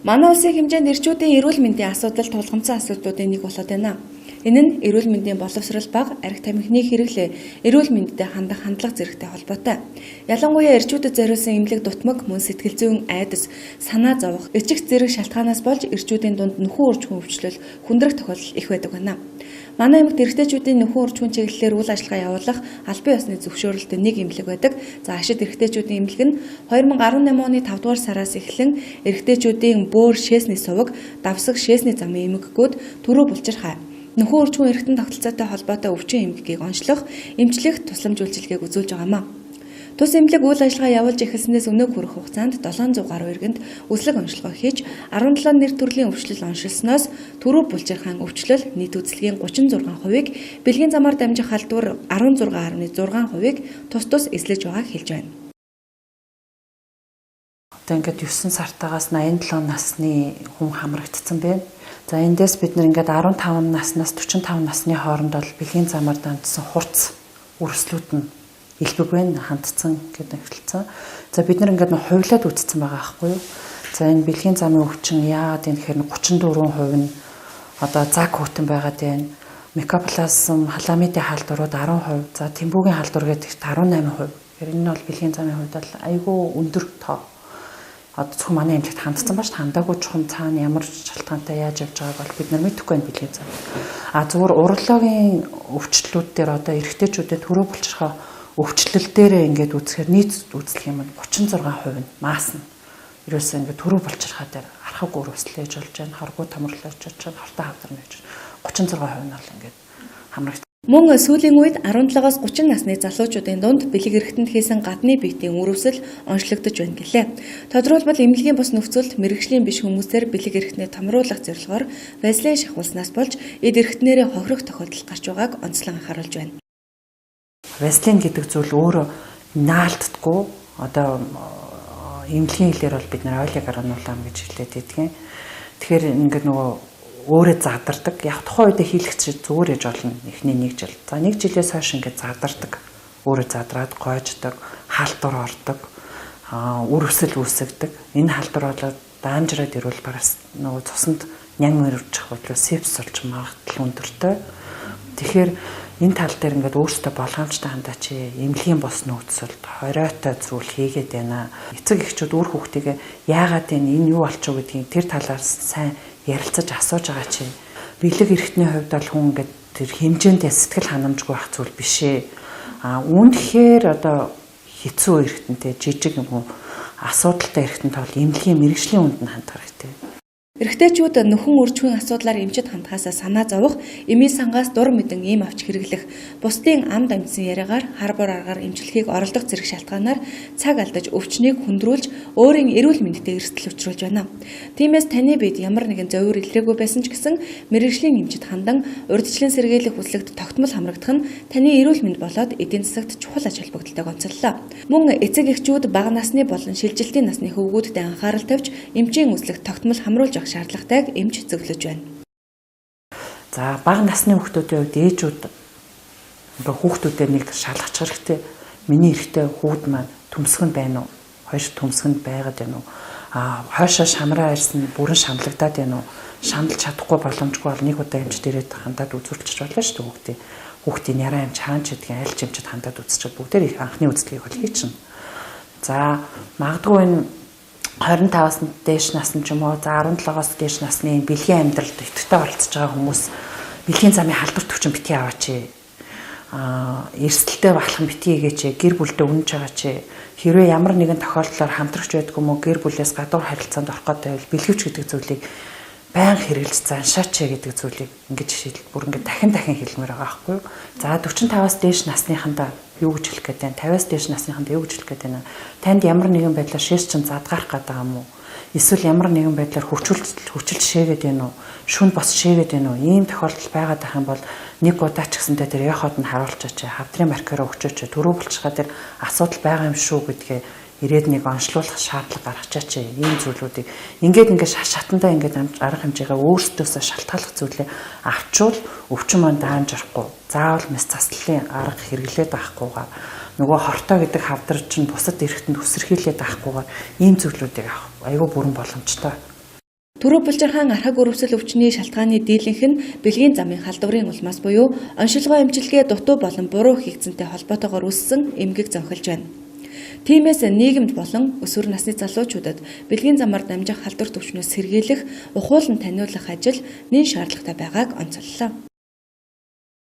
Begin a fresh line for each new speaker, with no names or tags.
Манай улсын хэмжээнд эрчүүдийн эрүүл мэндийн асуудал тулгамдсан асуудлуудын нэг болоод байна. Энэ нь эрүүл мэндийн боловсрол бага, архи тамхины хэрэглээ, эрүүл мэндэд хандах хандлага зэрэгтэй холбоотой. Ялангуяа эрчүүдэд зориулсан эмнэлэг дутмаг, мөн сэтгэл зүйн айдас, санаа зовох, өчигч зэрэг шалтгаанаас болж эрчүүдийн дунд нөхөн үржихүн өвчлөл хүндрэх тохиолдол их байдаг байна. Манай аймагт эрэгтэйчүүдийн нөхөн үржихүн чиглэлээр үйл ажиллагаа явуулах албан ёсны зөвшөөрөлтөй нэг эмнэлэг байдаг. За Ашид эрэгтэйчүүдийн эмнэлэг нь 2018 оны 5 дугаар сараас эхлэн эрэгтэйчүүдийн бөөр шээсний суваг, давсаг шээсний замын эмгэгүүд түрүү булчирхай нөхөн үржихүн эргэтэн тогтолцоотой холбоотой өвчин эмгэгийг онцлох, эмчлэх тусламж үйлчилгээг үзүүлж байгаа юм а. Тус эмнэлэг үйл ажиллагаа явуулж эхэлснээс өнөөг хүрэх хугацаанд 700 гаруй иргэнд өслөг онцлогоо хийж 17 нэр төрлийн өвчлөл оншилсноос түрүү булчирхаан өвчлөл нийт үзлэгийн 36%-ийг, бэлгийн замаар дамжих халдвар 16.6%-ийг тус тус эслэж байгааг хэлж байна.
Одоо ингээд 9 сартаагаас 87 насны хүн хамрагдсан байна. За эндээс бид нар ингээд 15 наснаас 45 насны хооронд бол бэлгийн замаар дамжсан хурц өрсөлүүд нь элбэг байна, хандцсан гэдэг эхэлсэн. За бид нар ингээд хувилаад үтцсэн байгаа байхгүй юу? За энэ бэлгийн замын өвчин яагаад юм гэхээр 34% нь одоо зак хөтөн байгаад байна. Микоплазм, халамидын халдварууд 10%, за тэмбүүгийн халдвар гэдэг 18%. Тэгэхээр энэ нь бол бэлгийн замын хувьд бол айгүй өндөр тоо. Одоо зөвхөн манай эмнэлэгт хандсан бааш хандаагүй чухам цаана ямар шалтгаантай яаж явж байгааг бол бид нар мэдэхгүй байна бэлгийн зам. А зүгээр урологийн өвчлөлүүд дээр одоо эрэгтэйчүүдэд төрөө булчирхай өвчлөл дээрээ ингээд үзэхээр нийт үзлэх юм нь 36% нь масс нь ерөөсөө ингээд төрөө булчирхай дээр архаг өрөвслэж болж байна, хоргоо томрлож болж байна, хортой хавдар нэж 36% нь бол ингээд хамрагд.
Мөн сүүлийн үед 17-оос 30 насны залуучуудын дунд бэлэг эрхтэнд хийсэн гадны биетийн үр өсөл онцлогдож байна гэлээ. Тодорхойлбол эмнэлгийн бус нөхцөлд мэргэжлийн биш хүмүүсээр бэлэг эрхтнээ томруулах зорилгоор вазлин шахуулснаас болж эд эрхтнээрээ хохирох тохиолдол гарч байгааг онцлон анхааруулж байна.
Вазлин гэдэг зүйл өөрөө наалтдаггүй, одоо эмнэлгийн хэлээр бол бид нар ойлыг гаргануулаа гэж хэлээд байдгийн. Тэгэхээр ингээд нөгөө өөрөө задардаг. Яг тухайн үедээ хийлэгч зүгээр ээж болно. Эхний нэг жил. За нэг жилээс хойш ингээд задардаг. Өөрөө задраад гойждог, халдвар ордог, үр өсөл үүсгдэг. Энэ халдвар болоод даамжраад ирвэл барас нөгөө цуснд нян өрчих бодлоо сепс болж магадлал өндөртэй. Тэгэхээр энэ тал дээр ингээд өөртөө болгоомжтой хандаач, эмнэлгийн бос нөөцөлд хориотой зүйл хийгээд байна. Эцэг эхчүүд үр хүүхдийгээ яагаад энэ юу болчих вэ гэдгийг тэр талаар сайн ярилцаж асууж байгаа чи. Бэлэг эрхтний хувьд бол хүн ингээд тэр хэмжээндээ сэтгэл ханамжгүй байх зүйл биш ээ. А үнэхээр одоо хэцүү эрхтэнтэй жижиг юм уу асуудалтай эрхтэнтэй бол эмнэлгийн мэргэжлийн хүнд нь хандах хэрэгтэй.
Эрэгтэйчүүд нөхөн үржихүйн асуудлаар эмчид хандхаасаа санаа зовох, эмийн сангаас дур мэдэн эм авч хэрэглэх, бусдын амд амжсан яриагаар хар бор аргаар эмчлэхийг оролдох зэрэг шалтгаанаар цаг алдаж өвчнийг хүндрүүлж өөрийн эрүүл мэндэд эрсдэл учруулж байна. Тиймээс таны биед ямар нэгэн зовир илрээгүй байсан ч гэсэн мэргэжлийн эмчид хандан урьдчилан сэргийлэх хүслэгт тогтмол хамрагдах нь таны эрүүл мэнд болоод эдийн засагт чухал ач холбогдолтойг онцоллоо. Мөн эцэг эхчүүд бага насны болон шилжилтийн насны хөвгүүдэд анхаарал тавьж эмчийн үзлэгт тогтмол хамруулж авах шаардлагатайг эмч зөвлөж байна.
За бага насны хүүхдүүдийн хувьд ээжүүд ингээ хүүхдүүдээ нэг шалгачих хэрэгтэй. Миний эрэгтэй хүүд маань төмсгөнд байна уу? Хоёр төмсгөнд байгаад байна уу? А хойшоо шамраа ирсэн бүрэн шамлагдаад байна уу? Шамдалж чадахгүй боломжгүй бол нэг удаа эмч дээрээ хандаад үзүүлчих болно шүү дээ хүүхдийн. Хүүхдийн яраа эмч хаан ч гэдгийг аль ч эмчэд хандаад үзчихэл бүгдээр их анхны үзлэгийг бол хийчихнэ. За магадгүй энэ 25-аас дээш насны ч юм уу, за 17-оос дээш насны бэлгийн амьдралд идэвхтэй оролцож байгаа хүмүүс бэлгийн замын халдвар төвчин битгий аваач. Аа эрсдэлтэй бахлах битгий хийгээч, гэр бүлдээ үнэнч байгаа чи. Хэрвээ ямар нэгэн тохиолдлоор хамтрагч байдгүй мó гэр бүлээс гадуур харилцаанд орох гээд байвал бэлгэвч гэдэг зүйлийг байнга хэрэглэж заншаач гэдэг зүйлийг ингэж шийдэл бүр ингэ дахин дахин хэлмээр байгаа байхгүй юу. За 45-аас дээш насныхандаа юу гэж хэлэх гээд байна? 50-аас дээш насныхандаа юу гэж хэлэх гээд байна? Танд ямар нэгэн байдлаар шээс чин задгарах гээд байгаа юм уу? Эсвэл ямар нэгэн байдлаар хүчилж шээгээд байна уу? Шүн бос шээгээд байна уу? Ийм тохиолдол байгаад байх юм бол нэг удаа ч гэсэндээ тэр яхад нь харуулчаач, хавдрын маркероо өгчөөч, түрүү булчирхай дээр асуудал байгаа юм шүү гэдгээ ирээд нэг онцлуулах шаардлага гаргачаач. Ийм зүйлүүдийг ингээд ингээд шат шатандаа ингээд арга хэмжээгээ өөрсдөөсөө шалтгааллах зүйлээ авчвал өвчин маань даамжрахгүй. Заавал мэс заслалын арга хэрэглээд авахгүйгээр нөгөө хортой гэдэг хавдар чинь бусад эрхтэнд өсөрхийлээд авахгүйгээр ийм зүйлүүдийг авах айгүй бүрэн боломжтой.
Түрүү Булжирхаан архаг өрөвсөл өвчний шалтгааны дийлэнх нь бэлгийн замын халдварын улмаас буюу оншилгоо эмчилгээ дутуу болон буруу хийгдсэнтэй холбоотойгоор үүссэн эмгэг зонхилж байна. Тиймээс нийгэмд болон өсвөр насны залуучуудад бэлгийн замаар дамжих халдварт өвчнөөс сэргийлэх, ухуулан таниулах ажил нэн шаардлагатай байгааг онцоллоо.